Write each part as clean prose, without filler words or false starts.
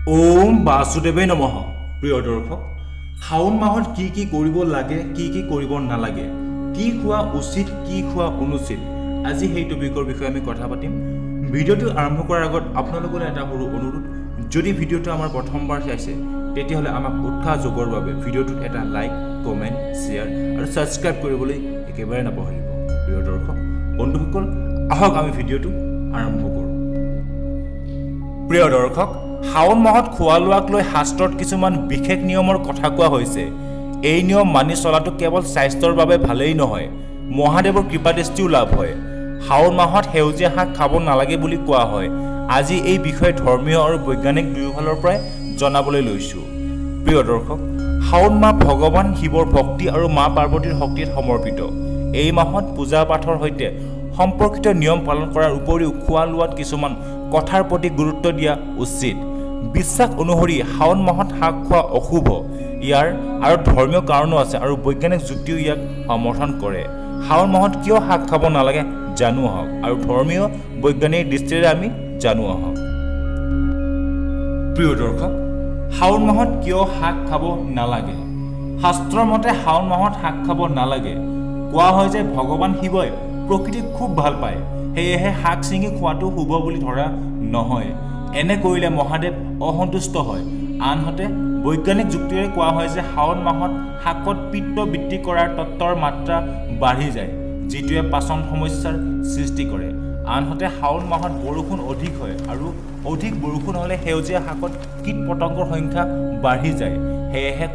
ওম বাসুদেৱে নমঃ। প্ৰিয় দৰ্শক, শাওণ মাহত কি কি কৰিব লাগে, কি কি কৰিব নালাগে, কি খোৱা উচিত, কি খোৱা অনুচিত, আজি সেই টপিকৰ বিষয়ে আমি কথা পাতিম। ভিডিঅ'টো আৰম্ভ কৰাৰ আগত আপোনালোকলৈ এটা সৰু অনুৰোধ, যদি ভিডিঅ'টো আমাৰ প্ৰথমবাৰ চাইছে তেতিয়াহ'লে আমাক উৎসাহ যোগোৱাৰ বাবে ভিডিঅ'টোত এটা লাইক, কমেণ্ট, শ্বেয়াৰ আৰু ছাবস্ক্ৰাইব কৰিবলৈ একেবাৰে নাপাহৰিব। প্ৰিয় দৰ্শক বন্ধুসকল, আহক আমি ভিডিঅ'টো আৰম্ভ কৰোঁ। প্ৰিয় দৰ্শক, শাওণ মাহত খোৱা লোৱাক লৈ শাস্ত্ৰত কিছুমান বিশেষ নিয়মৰ কথা কোৱা হৈছে। এই নিয়ম মানি চলাটো কেৱল স্বাস্থ্যৰ বাবে ভালেই নহয়, মহাদেৱৰ কৃপাদৃষ্টিও লাভ হয়। শাওণ মাহত সেউজীয়া শাক খাব নালাগে বুলি কোৱা হয়। আজি এই বিষয়ে ধৰ্মীয় আৰু বৈজ্ঞানিক দুয়োফালৰ পৰাই জনাবলৈ লৈছোঁ। প্ৰিয় দৰ্শক, শাওণ মাহ ভগৱান শিৱৰ ভক্তি আৰু মা পাৰ্বতীৰ শক্তিত সমৰ্পিত। এই মাহত পূজা পাঠৰ সৈতে সম্পৰ্কিত নিয়ম পালন কৰাৰ উপৰিও খোৱা লোৱাত কিছুমান কথাৰ প্ৰতি গুৰুত্ব দিয়া উচিত। বিশ্বাস অনুসৰি শাওণ মাহত শাক খোৱা অশুভ। ইয়াৰ আৰু ধৰ্মীয় কাৰণো আছে আৰু বৈজ্ঞানিক যুক্তিও ইয়াক সমৰ্থন কৰে। শাওণ মাহত কিয় শাক খাব নালাগে জানো আহক আৰু ধৰ্মীয় বৈজ্ঞানিক দৃষ্টিৰে আমি জানো আহক। প্ৰিয় দৰ্শক, শাওণ মাহত কিয় শাক খাব নালাগে? শাস্ত্ৰৰ মতে শাওণ মাহত শাক খাব নালাগে। কোৱা হয় যে ভগৱান শিৱই প্ৰকৃতিক খুব ভাল পায়, সেয়েহে শাক ছিঙি খোৱাটো শুভ বুলি ধৰা নহয়। এনে কৰিলে মহাদেৱ অসন্তুষ্ট হয়। আনহাতে বৈজ্ঞানিক যুক্তিৰে কোৱা হয় যে শাওণ মাহত শাকত পিত্ত বৃদ্ধি কৰাৰ তত্ত্বৰ মাত্ৰা বাঢ়ি যায়, যিটোৱে পাচন সমস্যাৰ সৃষ্টি কৰে। আনহাতে শাওণ মাহত বৰষুণ অধিক হয় আৰু অধিক বৰষুণ হ'লে সেউজীয়া শাকত কীট পতংগৰ সংখ্যা বাঢ়ি যায়, সেয়েহে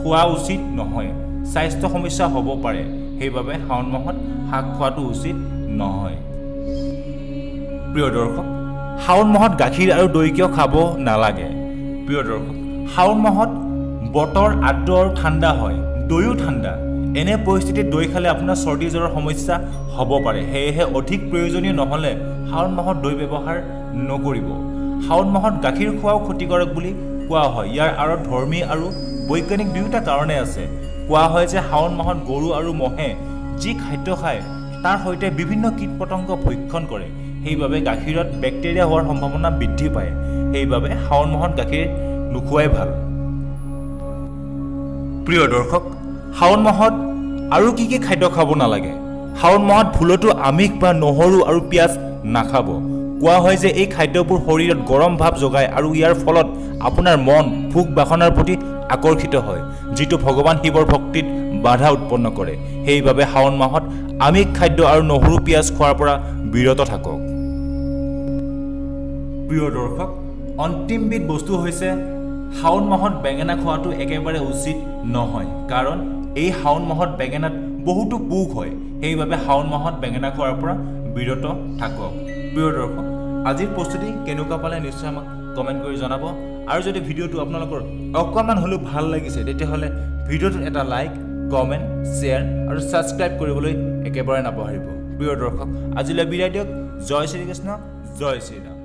খোৱা উচিত নহয়, স্বাস্থ্য সমস্যা হ'ব পাৰে। সেইবাবে শাওণ মাহত শাক খোৱাটো উচিত নহয়। প্ৰিয় দৰ্শক, শাওণ মাহত গাখীৰ আৰু দৈ কিয় খাব নালাগে? প্ৰিয় দৰ্শক, শাওণ মাহত বতৰ আৰ্দ্ৰ আৰু ঠাণ্ডা হয়, দৈও ঠাণ্ডা। এনে পৰিস্থিতিত দৈ খালে আপোনাৰ চৰ্দি জ্বৰৰ সমস্যা হ'ব পাৰে। সেয়েহে অধিক প্ৰয়োজনীয় নহ'লে শাওণ মাহত দৈ ব্যৱহাৰ নকৰিব। শাওণ মাহত গাখীৰ খোৱাও ক্ষতিকাৰক বুলি কোৱা হয়। ইয়াৰ আঁৰত ধৰ্মীয় আৰু বৈজ্ঞানিক দুয়োটা কাৰণেই আছে। কোৱা হয় যে শাওণ মাহত গৰু আৰু ম'হে যি খাদ্য খায় তাৰ সৈতে বিভিন্ন কীট পতংগ ভক্ষণ কৰে। সেইবাবে গাখীৰত বেক্টেৰিয়া হোৱাৰ সম্ভাৱনা বৃদ্ধি পায়। সেইবাবে শাওণ মাহত গাখীৰ নোখোৱাই ভাল। প্ৰিয় দৰ্শক, শাওণ মাহত আৰু কি কি খাদ্য খাব নালাগে? শাওণ মাহত ভুলতো আমিষ বা নহৰু আৰু পিঁয়াজ নাখাব। কোৱা হয় যে এই খাদ্যবোৰ শৰীৰত গৰম ভাৱ জগায় আৰু ইয়াৰ ফলত আপোনাৰ মন ভোগ বাসনাৰ প্ৰতি আকৰ্ষিত হয়, যিটো ভগৱান শিৱৰ ভক্তিত বাধা উৎপন্ন কৰে। সেইবাবে শাওণ মাহত আমিষ খাদ্য আৰু নহৰু পিঁয়াজ খোৱাৰ পৰা বিৰত থাকক। প্ৰিয় দৰ্শক, অন্তিমবিধ বস্তু হৈছে শাওণ মাহত বেঙেনা খোৱাটো একেবাৰে উচিত নহয়, কাৰণ এই শাওণ মাহত বেঙেনাত বহুতো পোক হয়। সেইবাবে শাওণ মাহত বেঙেনা খোৱাৰ পৰা বিৰত থাকক। প্ৰিয় দৰ্শক, আজিৰ প্ৰস্তুতি কেনেকুৱা পালে নিশ্চয় আমাক কমেণ্ট কৰি জনাব। আৰু যদি ভিডিঅ'টো আপোনালোকৰ অকণমান হ'লেও ভাল লাগিছে তেতিয়াহ'লে ভিডিঅ'টোত এটা লাইক, কমেণ্ট, শ্বেয়াৰ আৰু ছাবস্ক্ৰাইব কৰিবলৈ একেবাৰে নাপাহৰিব। প্ৰিয় দৰ্শক, আজিলৈ বিদায় দিয়ক। জয় শ্ৰীকৃষ্ণ, জয় শ্ৰীৰাম।